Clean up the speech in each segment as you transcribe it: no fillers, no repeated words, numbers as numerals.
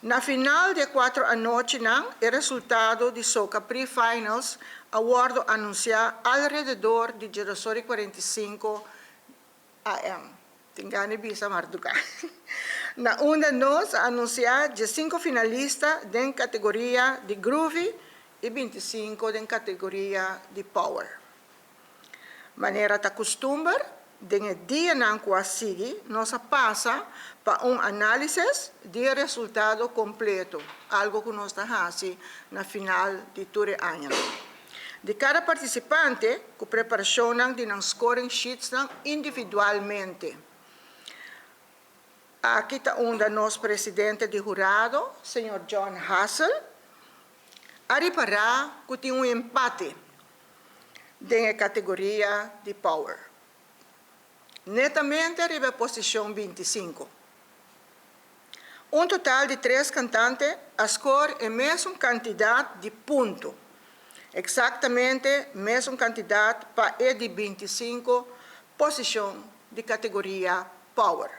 Na final di e cuatro anochinan e resultado di Soca Pre-Finals a wordo anuncia alrededor di 10:45 AM. Tin gana di bisa marduga. Na unda nos a anuncia 15 finalista den categoria di Groovy y 25 den categoria di Power. Manera ta custumber, den e dianan cu a sigui nos a pasa pa un analisis di e resultado completo, algo cu nos ta haci na final di tur e añanan. Di cada participante cu preparacionnan di nan scoring sheetsnan individualmente. Aki ta unda nos presidente di hurado, señor John Hassel, a ripara cu tin un empate den e categoria di Power. Netamente riba e posicion 25. Un total di tres cantante a score e mesun cantidad di punto. Exactamente mesun cantidad pa e di 25 posicion di categoria Power.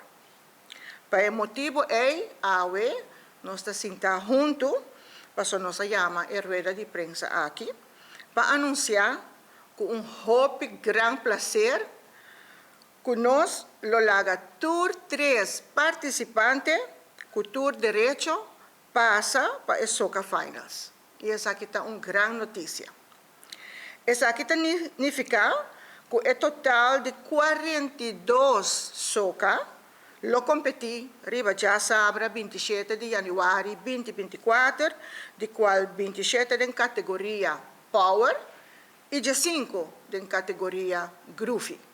Pa e motibo ey, awe, nos ta sinta hunto, paso nos a yama e rueda di prensa aki, pa anuncia cu un hopi gran placer cu nos lo laga tur tres participante cu tur derecho pasa pa e Soca Finals. Y esaki ta un gran noticia. Esaki ta nifica cu e total di 42 Soca lo competi riba diasabra 27 di januari 2024, di cual 27 den categoria Power y 5 den categoria Groovy.